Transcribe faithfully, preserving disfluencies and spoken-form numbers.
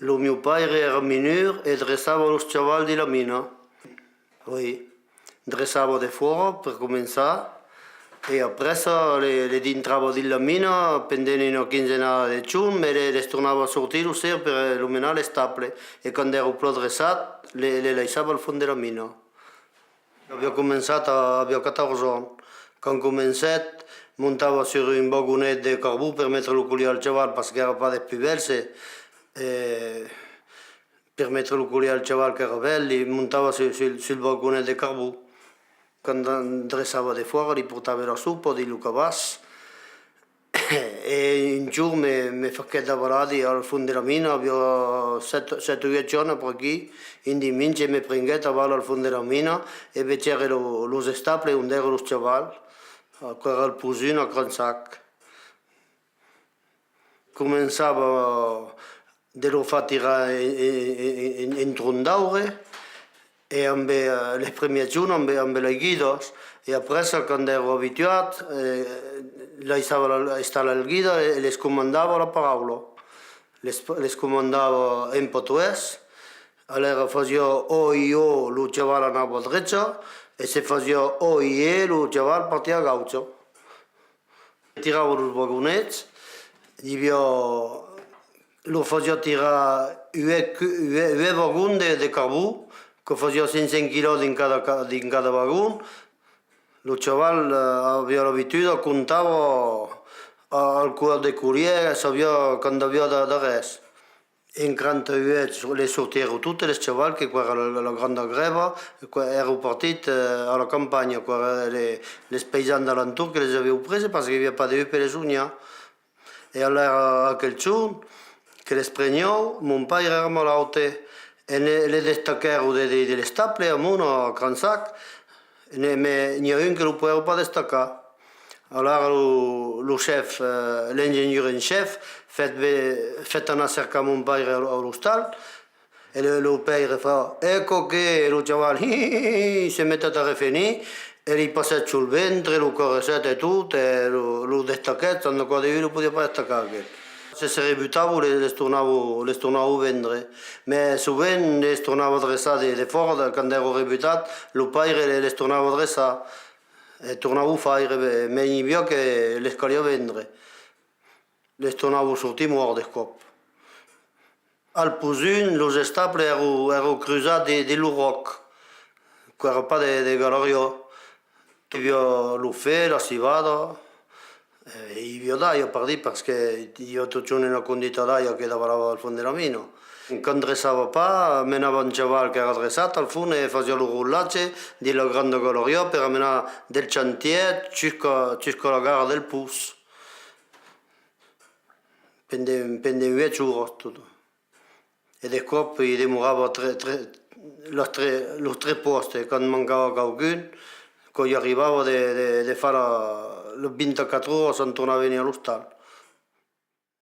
Lo mieu paire èra minur e dreçava los chavals dins la mina. Oui. Dreçava defòra, per començar, e aprèssa le, le dintrava dins la mina pendent una quinzenada de jorns, mès le, les tornava sortir lo ser per lo menar a l'estable, e quand èra plan dreçat, le, le laissava al fons de la mina. Aviá començat a, aviá catorze ans. Quand comencèt, montava sus un vagonet de carbon per metre lo colièr al chaval, parce qu'èra pas dels pus bèls, e, e per metre lo colièr al chaval qu'èra bèl, li montava sul, sul, sul vagonet de carbon. Quand dreçava defòra, li portava la sopa dins lo cabàs. E un jorn me, me faguèt davalar al fons de la mina, aviá sèt, sèt o uèch ans, per aquí, un dimenge, e me prenguèt aval al fons de la mina e vegère lo, los estables ont èran los chavals, aquò èra al Posun, a Cransac. Començava de lo far tirar en, en, en, en tronc d'aure, e ambe, eh, les premièrs jorns ambe, ambe las guidas, e aprèssa, quand èra abituat, eh, laissava la, estar las guidas e les comandava la paraula. Les, les comandava en patoès, alèra fasiá ò, i, ò, lo chaval anava drecha, e se fasiá ò, i, è, lo chaval partiá a gaucha. Tirava los vagonets, i aviá, lo fasiá tirar uèch, uèch, uèch vagons de, de carbon, que fasiá cinc cents quilòs dins cada ca-, dins cada vagon. Lo chaval, eh, aviá l'abituda, comptava a, al colièr de colièr, sabiá quand aviá de, de res. En quaranta-uèch, les sortiguèron totes les chavals, que quò èra la, la, la granda grèva, e quò èra partit, eh, a la campanha, quò èra le, les païsans d'alentorn que les avián preses, parce que i aviá pas de hum per les sonhar. E alèra, aquel jorn que les prenián, mon paire èra malaute, e ne, le destaquèron de, de, de l'estable amont a Cransac, ne, mès n'i a un que lo poguèron pas destacar. Alara lo, lo chèf, eh, l'engenhur en chèf, fèt ve-, fèt anar cercar mon paire a, a l'ostal, e lo, lo paire fa: «Eco que lo chaval, hi, hi, hi, hi», se metèt a refenir, e li passèt sul ventre, lo caressèt e tot, e lo, lo destaquèt, tant de còps de lo podiá pas destacar aquel. Se se rebutavan, le-, les tornavan, les tornavan vendre. Mès sovent les tornava dreçar de, defòra, de, quand èra rebutat, lo paire le-, les tornava dreçar. E tornavan faire, be-, mès n'i aviá que les caliá vendre. Les tornavan sortir mòrts de còp. Al Posun, los estables èran, èran crusats de, de lo ròc, qu'èra pas de, de galariá. I aviá lo fen, la civada, e i aviá d'aiga, pardí, parce que i aviá totjorn una condita d'aiga que davalava al fons de la mina. Quand dreçava pas, menava un chaval qu'èra dreçat al fons e fasiá lo rolatge dins la granda galariá per amenar del chantièr jusca, jusca la gara del Pos. Pendent, pendent uèch oras, tot. E de còp i demorava tre-, tre-, los tre-, los tres pòstes, quand mancava qualqu'un, quò i arribava de, de, de far la, las vint-e-quatre oras sens tornar venir a l'ostal.